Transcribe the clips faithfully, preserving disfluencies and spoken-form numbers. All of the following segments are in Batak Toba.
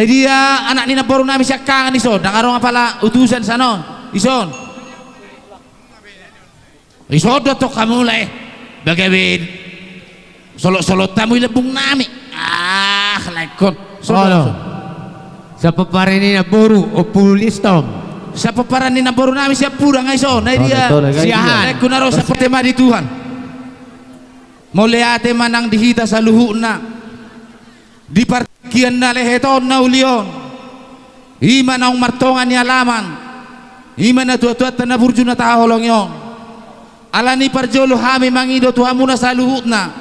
Dia anak ni namboru nami siangkangan ison, ndang adong apala utusan sanon ison. Ison do tong hamu lae. Bagabe solot-solot hamu i lambung nami. Ah, laengkon. Ison do. Olo. Ison. Sapomparan ni namboru Ompu Listom. Sapomparan ni namboru nami Siapudang ison. Nah, dia. Tole, tole, Siahaan. Laengkon na ro, saporte ma di Tuhan. Mauliate ma nang di hita saluhutna. Di partingkian na lehet on na uli on, i ma naung martonga ni alaman, i ma natua-tuanta na burju na tahaholongi on. Alani parjolo hami mangido tu hamuna saluhutna,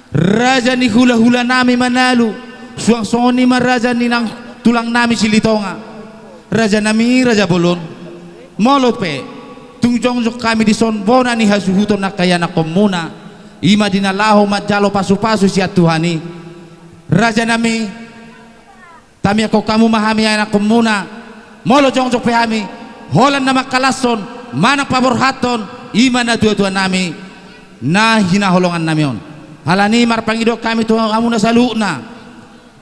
raja ni hula-hula nami Manalu, suang songon i ma raja ni nang tulang nami Silitonga. Raja nami, raja bolon. Molo pe tung jongjong hami dison bona ni hasuhuton angka ianakhonmuna, i ma di na laho manjalo pasu-pasu sian Tuhan i. Raja nami, tamiangkon hamu ma hami ianakhonmuna, molo jongjong pe hami, holan na mangkalashon manang paborhathon i ma natua-tua nami na hinaholongan nami on. Alani marpangidoan hami tu hamuna saluhutna,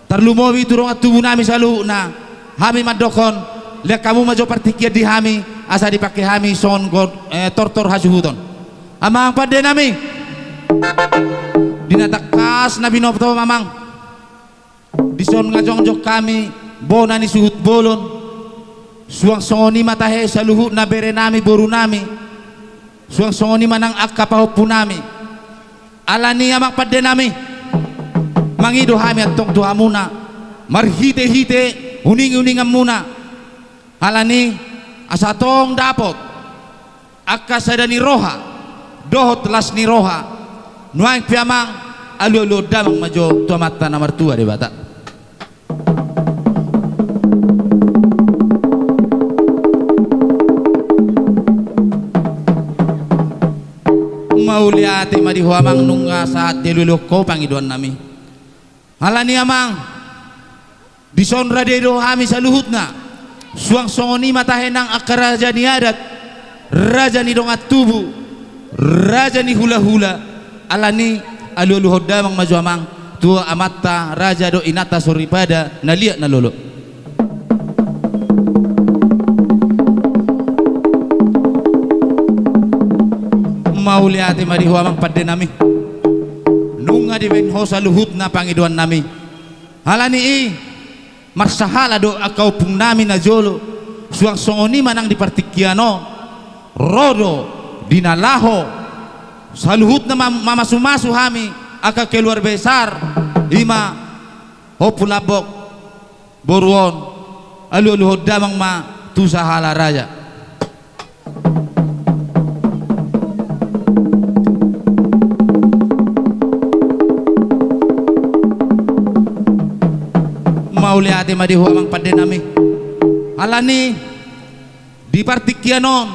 tarlumobi tu dongan tubu nami saluhutna, hami mandokhon, lean hamu ma jo partingkian di hami, asa dipangke hami songon god-, eh, tortor hasuhuton. Amang pande nami, di na tangkas na binoto amang, dison nga jongjong hami bona ni suhut bolon, suang songon i ma tahe saluhutna bere nami, boru nami, suang songon i ma nang angka pahompu nami. Alani amang pande nami, mangido hami antong tu hamuna, marhite-hite uning-uninganmuna. Alani asa tong dapot angka sada ni roha dohot las ni roha. Nuaeng pe amang, alu-aluhon damang ma jo tu Amanta na martua Debata. Mauliate ma di ho amang, nunga sahat dialualuhon ho pangidoan nami. Alani amang, dison rade do hami saluhutna, suang songon i ma tahe nang angka raja ni adat, raja ni dongan tubu, raja ni hula-hula. Alani alu-aluhon damang ma jo amang tu amanta raja dohot inanta soripada na liat na lolo. Mauliate ma di ho amang pande nami, nunga dibaen ho saluhutna pangidoan nami. Alani i, marsahala do angka ompung nami na jolo, suang songon i ma nang di partingkian on, ro do di na laho saluhutna mam-, mamasu-masu hami angka keluarga besar, i ma Ompu Lambok, boru on, alu-aluhon damang ma tu sahala raja. Mauliate ma di ho amang pande nami. Alani di partingkian on,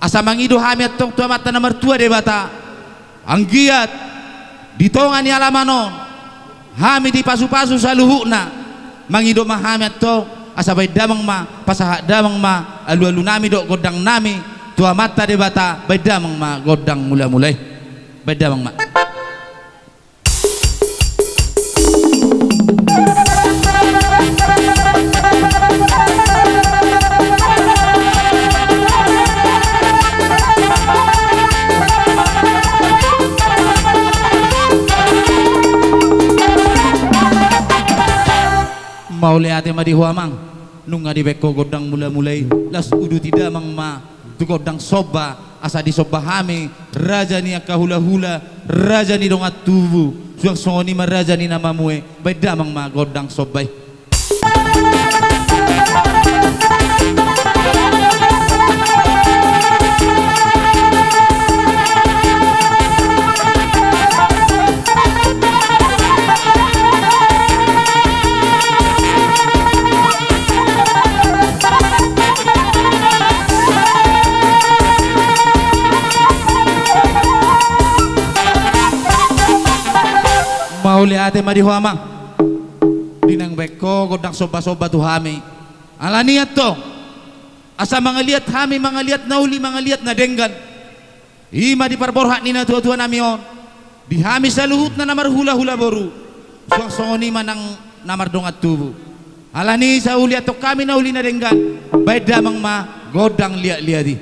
asa mangido hami antong tu Amanta na martua Debata, anggiat di tonga ni alaman on hami dipasu-pasu saluhutna, mangido ma hami antong, asa baen damang ma, pasahat damang ma alu-alu nami dohot gondang nami tu Amanta Debata, baen damang ma gondang mula-mula i. Baen damang ma. Mauliate ma di ho amang, nunga dibaen ho gondang mula-mula i, laos uduti damang ma tu gondang somba, asa disomba hami raja ni angka hula-hula, raja ni dongan tubu, suang songon i ma raja ni na mamue, baen damang ma gondang somba i. Mauliate ma di ho amang, di naeng baen ho gondang somba-somba tu hami. Alani antong, asa mangaliat hami mangaliat na uli, mangaliat na denggan, i ma di parborhat ni natua-tua nami on, di hami saluhutna na marhula-hula boru, suang songon i ma nang na mardongan tubu. Alani i sai huliathon hami na uli na denggan, baen damang ma gondang liat-liat i.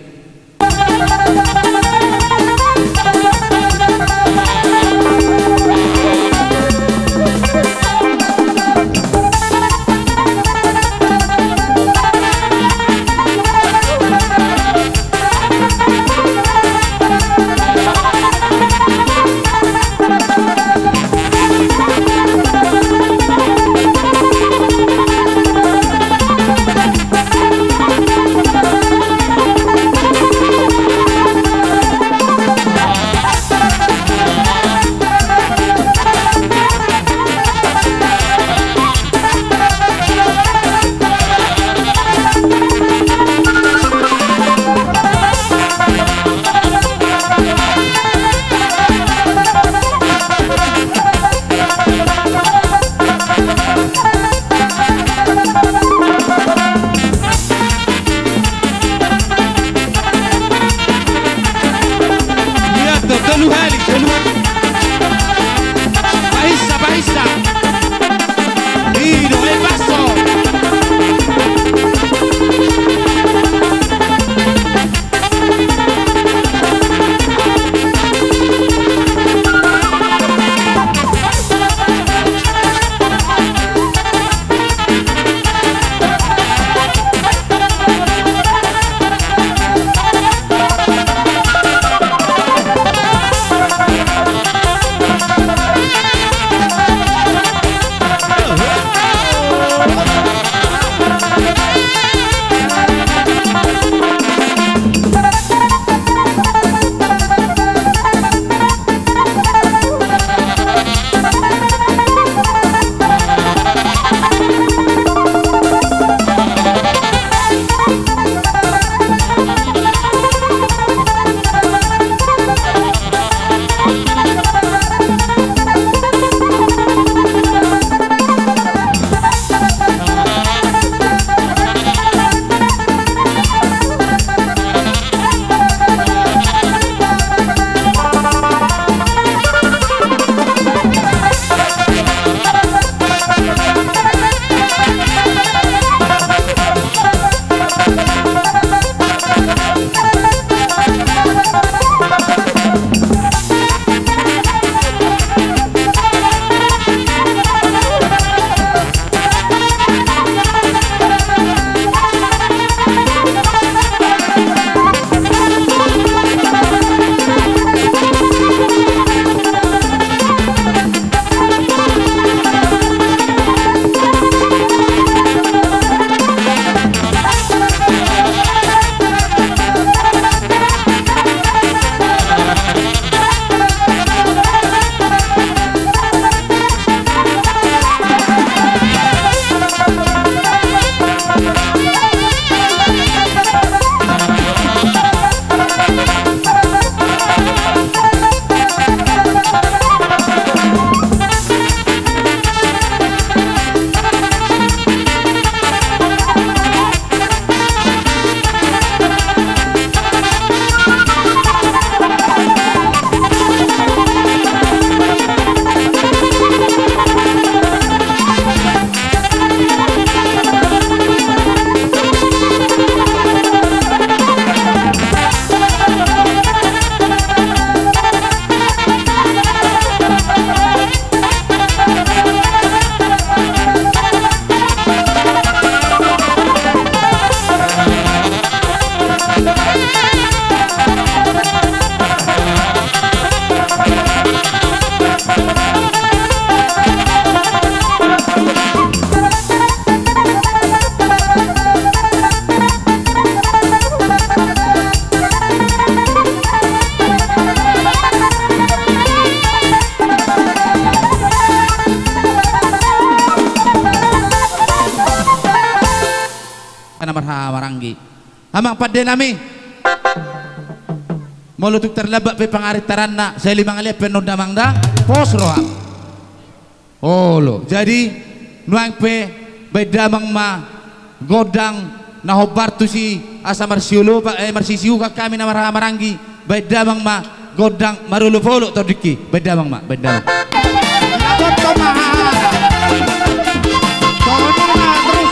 Lihat tuh, tolu hali, tolu hali. Baissa, baissa. Ido, eh, basso. Na marhaha maranggi. Amang pande nami. Molo tung tarlambat pe pangarintaranna, sai lima hali pe annon damang da. Pos roha. Olo. Jadi nuaeng pe baen damang ma gondang na hombar tusi asa marsiolopa, eh, marsisiukan hami na marhaha maranggi. Baen damang ma gondang marolopolop tondingki. Baen damang ma, baen damang. Tongtong ma. Tongtong ma, terus.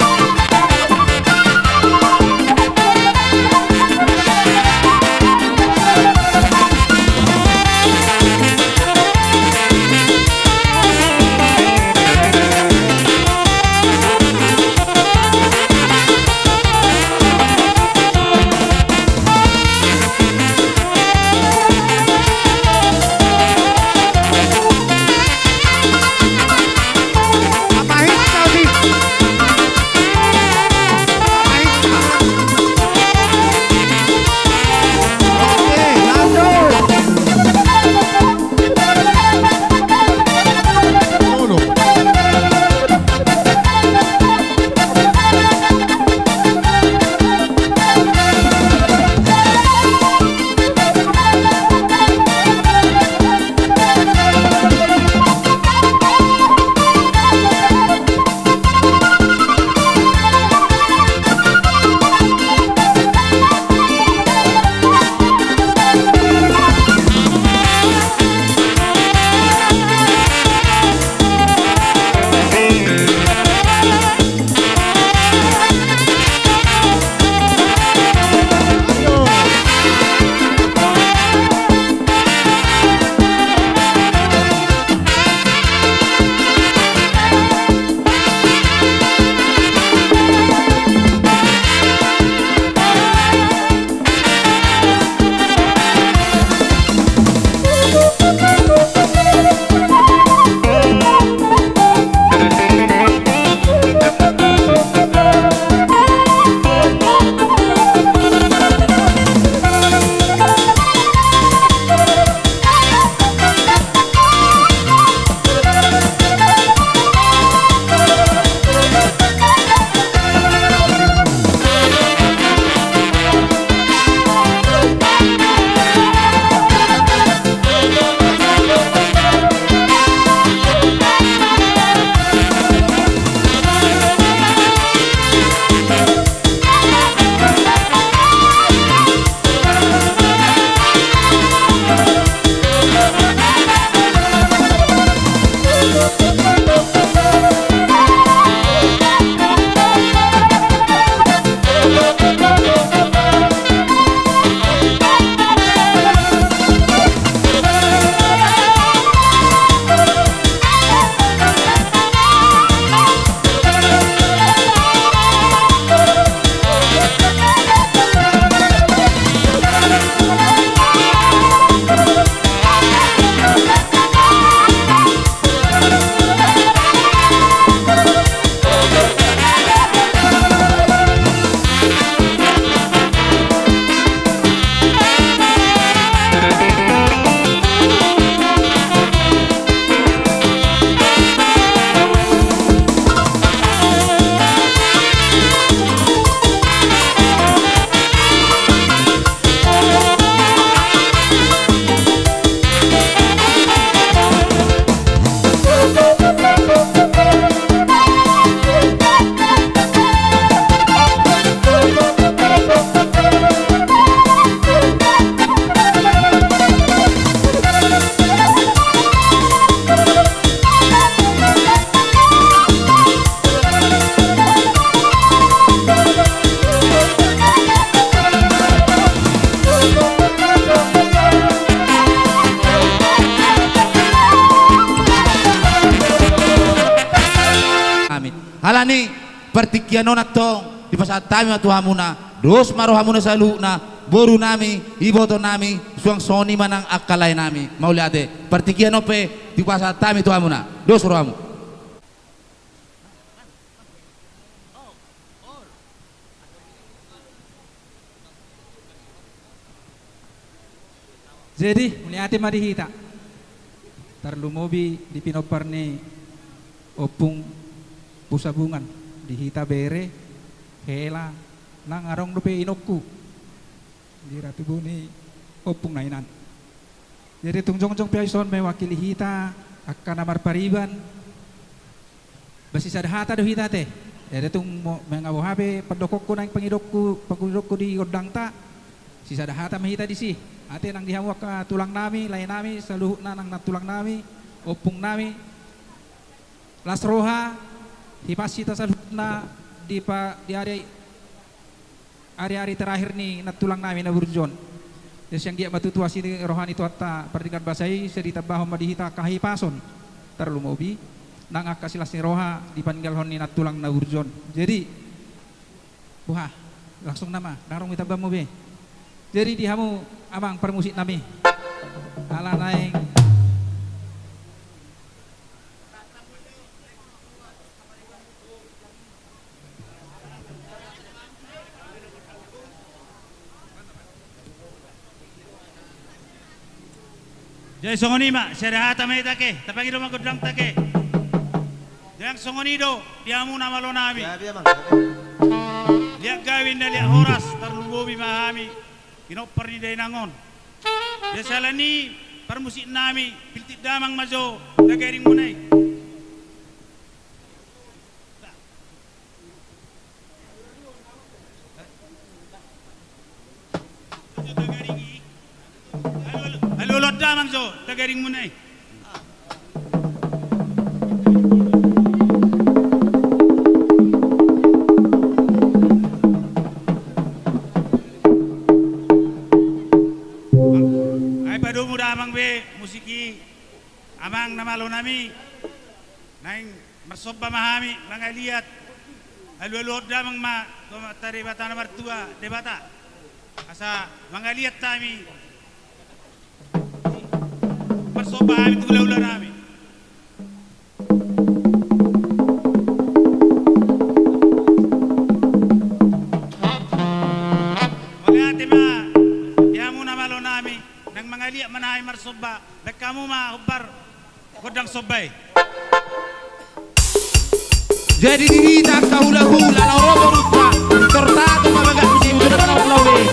Alani partingkian on antong dipasahat hami ma tu hamuna, dos ma rohamuna saluhutna, borunami, ibotonami, suang songon i ma nang angka laenami. Mauliate, partingkian on pe dipasahat hami tu hamuna, dos rohamu. Jadi, mauliate ma di hita. Tarlumobi di pinompar ni Ompung Pusabungan, di hita bere, hela, nang adong dope inongku. Di ratu boru ni ompung na inan. Jadi tung jongjong pe ahu ison mewakili hita angka na marpariban. Ba sisada hata do hita ate. Jadi tung mo-, mangabo hape pandokhonku nang pangidokku, pangidokku di gondangta. Sisada hata ma hita disi. Ate nang di hamu angka tulangnami, laenami, saluhutna nang nantulangnami, ompungnami. Las roha, hipas hita saluhutna di pa-, di ari, ari-ari terakhir ni nantulangnami na burju on. Jadi sai anggiat ma tutu asi ni roha ni Tuhanta pardenggan basa i, sai ditambahon ma di hita angka hahipason. Tarlumobi, nang angka silas ni roha dipaninggalhon ni nantulang na burju on. Jadi, buha, langsung nama, dang adong itambamu be. Jadi di hamu amang parmusiknami. Ala naeng. Jadi songon i ma, sada hata ma hita ke, tapangido ma gondangta ke. Dang songon i do di hamu na malonami. Liat gabe na liat horas, tarlumobi ma hami pinompar ni dainang on. Jadi siala ni i parmusiknami, piltik damang ma jo tagaringmuna i. Alualuhon damang jo tagaringmuna i. Ai padomu damang be musik i, amang na malonami. Naeng marsomba ma hami mangaliat. Alualuhon damang ma tu Amanta Debata na martua Debata, asa mangaliat hami. Marsomba hami tu hulahulanami. Mauliate ma di hamu na malonami. Naeng mangaliat ma hami marsomba. Baen hamu ma hombar gondang somba i. Jadi di hita angka hulahula na ro borunta, tortato ma bagak musim tu na laulahula i.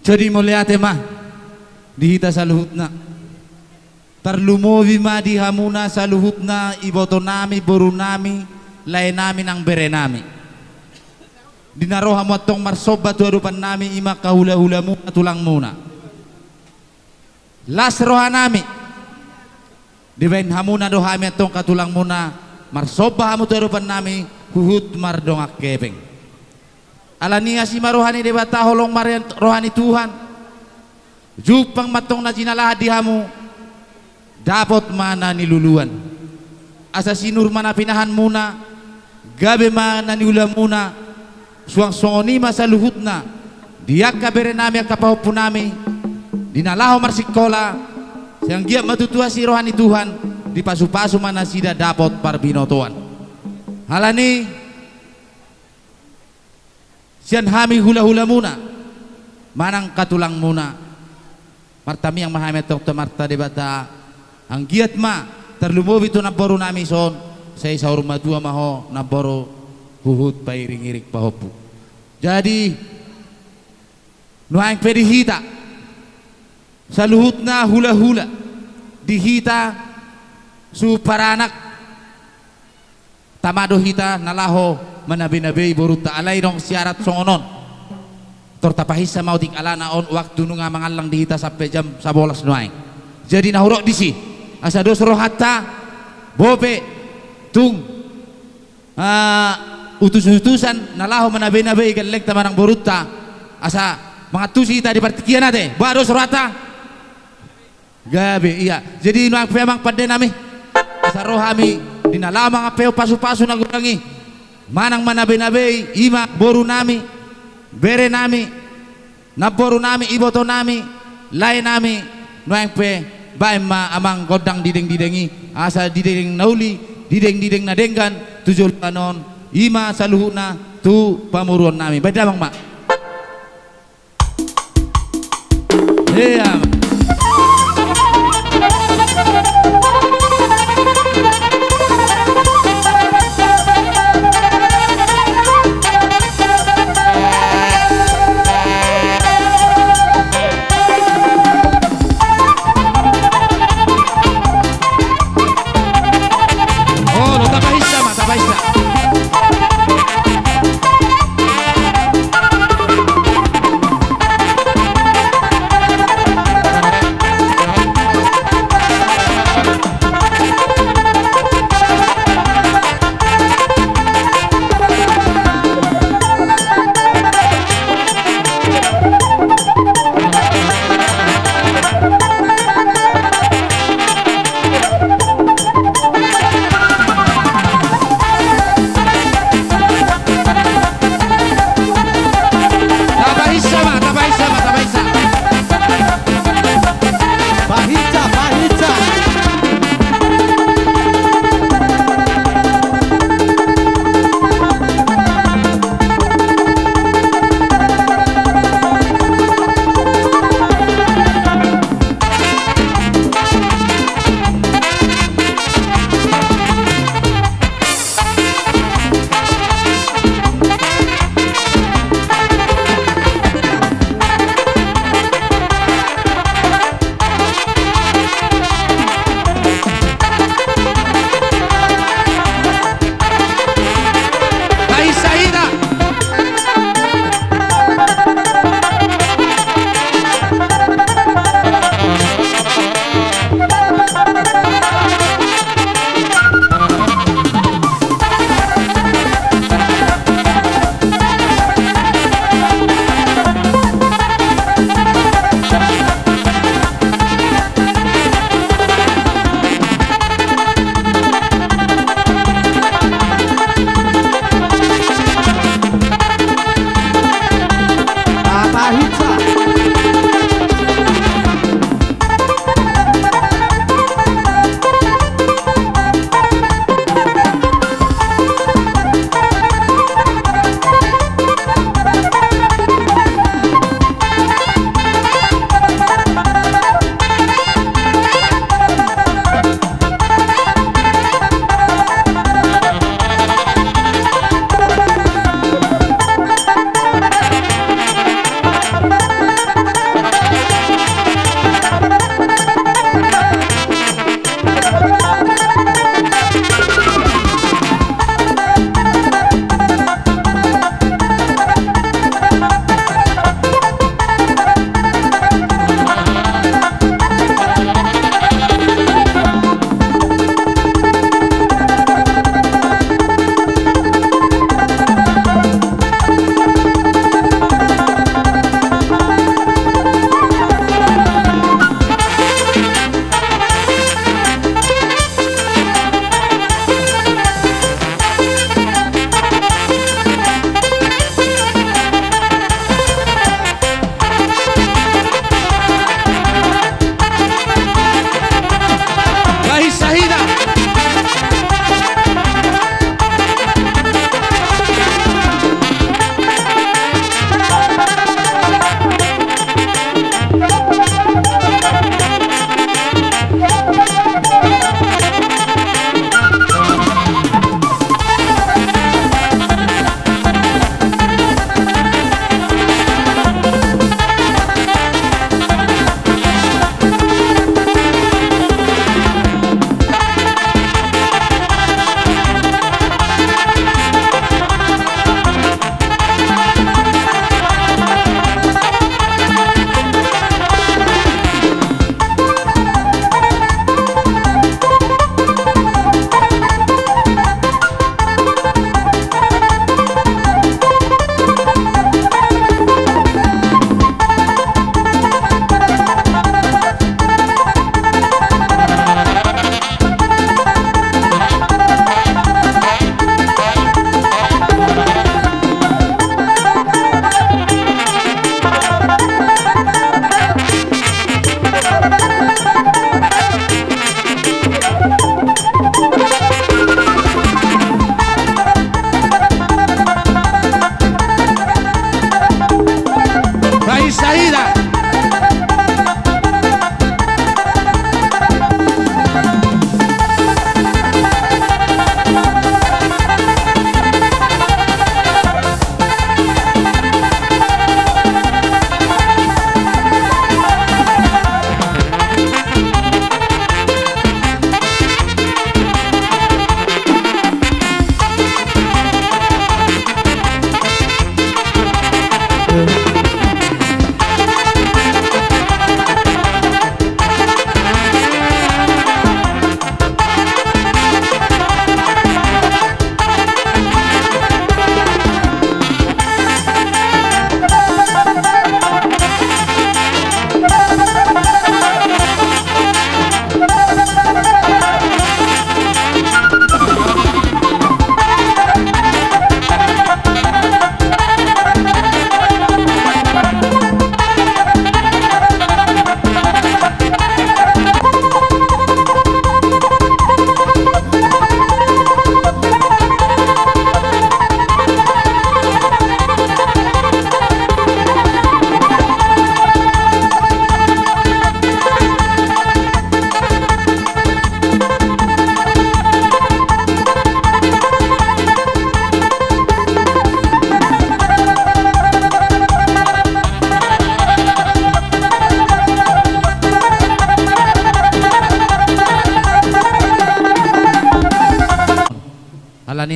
Jadi mauliate ma di hita saluhutna. Tarlumobi ma di hamuna saluhutna, ibotonami, borunami, laenami nang berenami. Di na ro hamu antong marsomba tu adopannami, i ma angka hulahulamuna, tulangmuna. Las rohanami dibahen hamuna do hami antong angka tulangmuna, marsomba hamu tu adopannami huhut mardongan hepeng. Alani i asi ma roha ni Debata, holong ma roha ni Tuhan. Jumpang ma antong na jinalahan di hamu, dapot ma na niluluan. Asa sinur ma na pinahanmuna, gabe ma na niulamuna. Suang songon i ma saluhutna di angka berenami, angka pahompunami, di na laho marsikola, sai anggiat ma tutu asi roha ni Tuhan, dipasupasu ma nasida dapot parbinotoan. Alani i, sian hami hulahulamuna manang angka tulangmuna, martamiang ma hami antong tu Amanta Debata, anggiat ma tarlumobi tu namborunami on, sai saur matua ma ho namboru huhut pairingiring pahompu. Jadi nuaeng pe di hita saluhutna hulahula, di hita suhut paranak, tama do hita na laho manabeinabei borunta, alai adong syarat songon on. Tor tapahinsa ma otik alana on waktu nunga mangallang di hita sampe jam sabolas nuaeng. Jadi na hurok disi, asa dos rohanta, bope tung, ah, utusutusan na laho manabeinabei gellengta manang borunta, asa mangantusi hita di partingkian, ate, boha dos rohanta? Gabe, ia. Jadi nuaeng pe amang pandenami, asa ro hami di na laho mangampe pasupasu na godang i, manang manabeinabei, i ma borunami, berenami, namborunami, ibotonami, laenami. Nuaeng pe baen ma amang gondang didengdideng i, asa didengdideng na uli, didengdideng na denggan tu joloan on, i ma saluhutna tu pamoruonnami. Baen damang ma. Ia. Olo, tapahinsa ma, tapahinsa.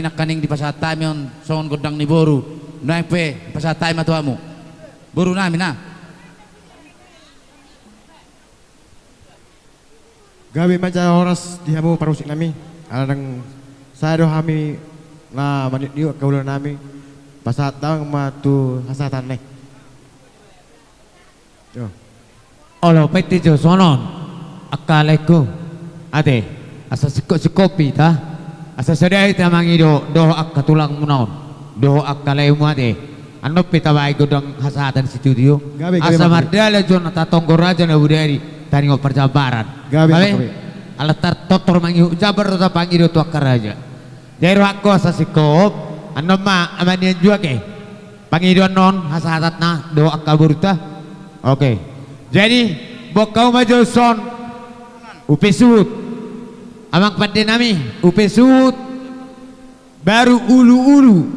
Nangkaning dipasahat hami on songon gondang ni boru, nuaeng pe dipasahat hami ma tu hamu, boru nami na. Gabe ma jala horas di hamu parmusik nami. Ala nang sae do hami na maniuk-niuk angka ulaon nami. Pasahat damang ma tu hasahatan na i. Olo, paitte jo songon on angka laengku. Ate, asa singkop-singkop hita, asa sada hita mangido dohot angka tulangmuna on, dohot angka laemu ate. Annon pe tabahen gondang hasahatan sitio-tio. Gabe, gabe, asa mardalan jo na tatonggor raja na bodari taringot parjambaran. Gabe, gabe. Ala tartortor mangihut jambar do tapangido tu angka raja. Jadi rohangku asa singkop, annon ma amang ni anjuak e. Pangidoan on hasahatanna dohot angka borunta. Oke. Jadi, boan hamu ma jo son. Upe suhut. Amang pande nami, upe suhut. Baru ulu-ulu.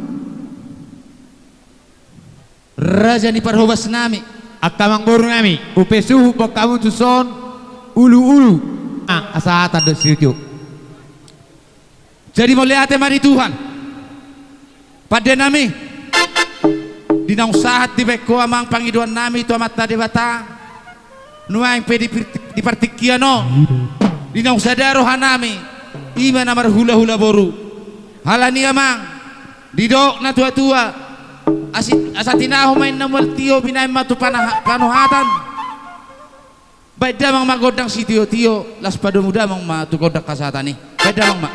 Raja ni parhobas nami. Angka amang boru nami, upe suhut boan hamu tu son ulu-ulu. Ah, hasahatan do sitio. Jadi mauliate ma di Tuhan. Pande nami, di naung sahat dibaen ho amang pangidoan nami tu Amanta Debata, nuaeng pe di pir-, di partingkian on, di naung sada roha nami, i ma na marhula-hula boru. Alani amang, didok na tua-tua, asi-, asa tinahu ma inna mual tio binaen ma tu panaha-, panuhatan. Baen damang ma gondang sitio-tio, laos padomu damang ma tu gondang hasahatan i. Baen damang ma.